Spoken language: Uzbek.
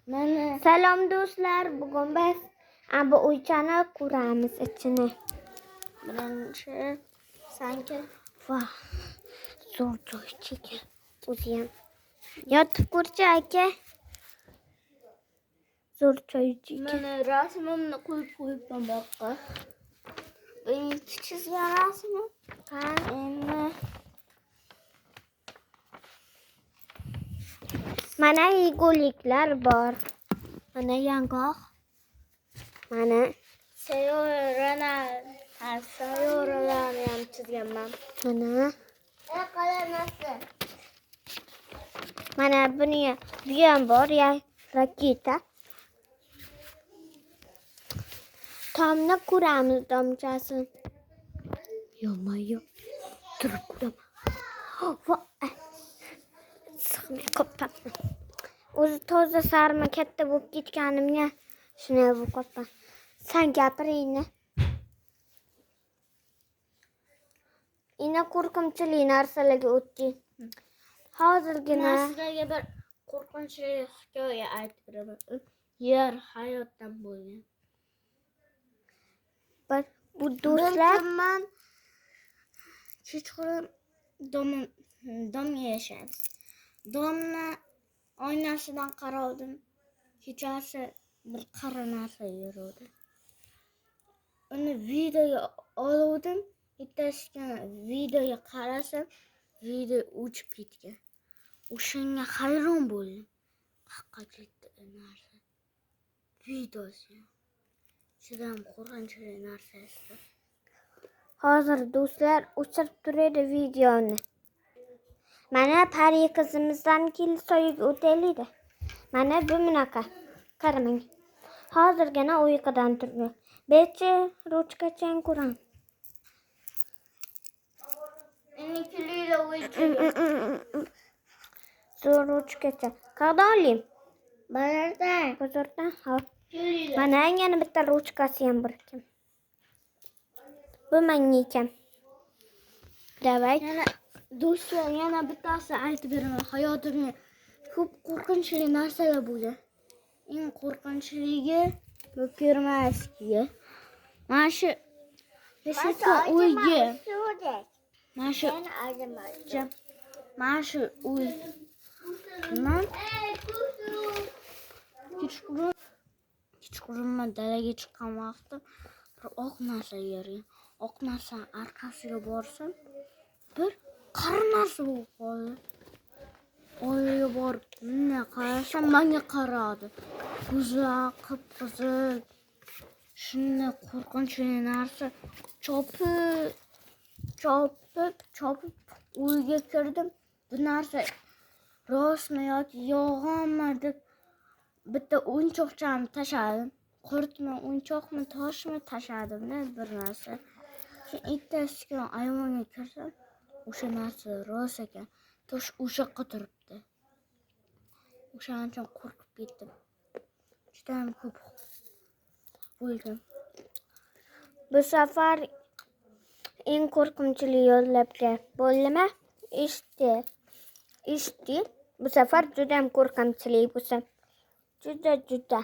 Mana Salom do'stlar, bugun biz bu uychani ko'ramiz ichini. Birinchi sanki Vah, zo'r joycha ekan o'ziyam. Yotib ko'rchi aka. Zo'r joycha ekan. Mana rasmimni qo'yib qo'yibman bu yoqqa. Birinchi chizgan rasmim. Ha, Endi mana yeguliklar bor. Mana yong'oq. Mana Sayyoralar, ha, sayyoralarni ham chizganman. Mana. Mana buni bu ham bor, ya raketa. Tomni ko'ramiz, tomchasi. Yo-mayo. Turib ko'raman. Va, sig'may qolibman. O'zi toza sarma katta bo'lib ketganimga shunday bo'lib qolibman. San gapir endi. Endi qo'rqinchli narsalarga o'tdik. Hozirgina Men sizlarga bir qo'rqinchli hikoya aytib beraman. Yer hayotdan bo'lgan. Bir bu do'stlar Bir kun man kechqurun domga yashaymiz. Domni oynasidan qarovdim. Kechasi bir qora narsa yuruvdi. Uni videoga oluvdim. Bittasiga videoga qarasam, video o'chib ketgan. O'shanga hayron bo'ldim. Qayoqqa ketdi u narsa? Videosi. Judayam qo'rqinchli narsasi. Hozir do'stlar o'chirib turadi videoni. Mana pari qizimizdan keyin soyaga o'taylik. Mana bu bunaqa. Qaramang. Hozirgina uyqudan turdi. Bechi ruchkachang ko'ram. Endi kulinglar o'ychiga. Zo'r ruchkacha. Qayerdan olayim? Bozordan. Bozordan. Hop. Kulinglar. Mana yana bitta ruchkasi ham bor ekan. Bu menga ekan. Davay. Yana do'stlar, yana bittasi aytib beraman. Hayotimda ko'p qo'rqinchli narsalar bo'lgan. Eng qo'rqinchligi bu Permayskiga. Mana shu yashayotgan uyga. Mana shu mana shu uy. Man kechqurun man dalaga chiqqan vaqtim bir oq narsa ko'rgan. Oq narsani orqasiga borsam bir qora narsa bo'lib qoldi. Oldiga borib bunday qarasam menga qaradi. Ko'zlari qip-qizil. Shunday qo'rqinchli narsa. Chopib, chopib, chopib uyga kirdim. Bu narsa rostmi yoki yolg'onmi deb bitta o'yinchoqchani tashladim. Qurtmi, o'yinchoqmi, toshmi tashladim-da bir narsa. Keyin ertasi kuni ayvonga kirsam, o'sha narsa rost ekan. Tosh o'sha yoqqa turibdi. O'shaning uchun qo'rqib ketdim. Juda ham ko'p bo'ldim. Bu safar eng qo'rqinchli yo'llarga bo'ldimi? Eshitdi. Eshitdi. Bu safar juda ham qo'rqinchli bo'lsa. Juda, juda.